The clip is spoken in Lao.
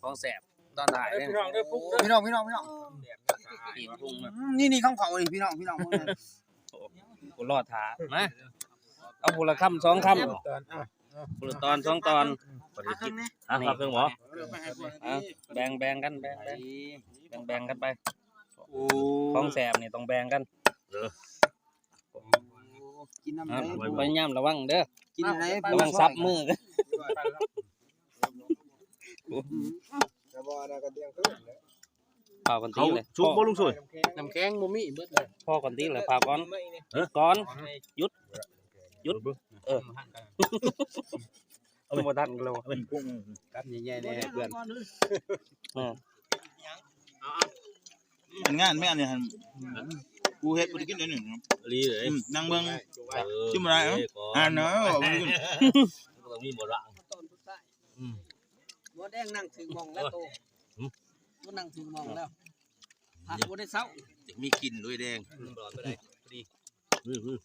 ຂອງແຊບຕອນທ້າຍເດ້ ພີ່ນ້ອງເດີ ປຸກເດີ ພີ່ນ້ອງ ພີ່ນ້ອງ ພີ່ນ້ອງ ປີກປຸງມາ ອືມ ນີ້ໆ ຂອງເຂົານີ້ ພີ່ນ້ອງ ພີ່ນ້ອງ ເບິ່ງແດ່ ໂອ້ ລໍຖ້າ ມາ ເອົາຜູ້ລະຄຳສອງຄຳ ຕອນ ອ່ະ ຜູ້ລະຕອນສອງຕອນ ອືມ ພໍດີກິນ ອ່ະ ເອົາເຄື່ອງບໍ່ ອ່ະ ແບ່ງ ແບ່ງກັນ ແບ່ງ ແບ່ງ ແບ່ງກັນໄປ ໂອ້ ຂອງແຊບນີ້ຕ້ອງແບ່ງກັນ ເອີ ກິນນຳ ອ່ະ ໄດ້ ພະຍາຍາມລະວັງເດີ ກິນໄດ້ ລະວັງສັບມື ແຕ່ວ່າອັນນັ້ນກໍທ່ຽງຄືນແຫຼະ ພາກັນຕີເລີຍ ເຂົ້າສຸກບໍ່ລຸງສຸຍ ນ້ຳແຂງບໍ່ມີ ເບິດເລີຍ ພໍກັນຕີເລີຍ ພາກ່ອນ ເອີ ກ່ອນ ຢຸດ ຢຸດ ເອີ ເອົາບໍ່ທັນແລ້ວ ເອົາໄປປຸງ ກັນໃຫຍ່ໆແດ່ເພື່ອນ ເອີ ເປັນງານແມ່ນນີ້ຫັ້ນ ກູເຮັດບໍ່ໄດ້ກິນເດ້ນີ້ ອີ່ຫຼີເລີຍ ອືມ ນັ່ງເບິ່ງ ເອີ ກິນບໍ່ໄດ້ ເອີ ອ່ານເນາະ ບໍ່ໄດ້ກິນ ຕ້ອງມີໝົດລະ ອືມ ໝໍແດງນັ່ງຖືກໝ່ອງແລ້ວໂຕ ອືມ ໂຕນັ່ງຖືກໝ່ອງແລ້ວ ພັກບໍ່ໄດ້ເຊົາ ຈະມີກິນດ້ວຍແດງ ອືມ ອືມ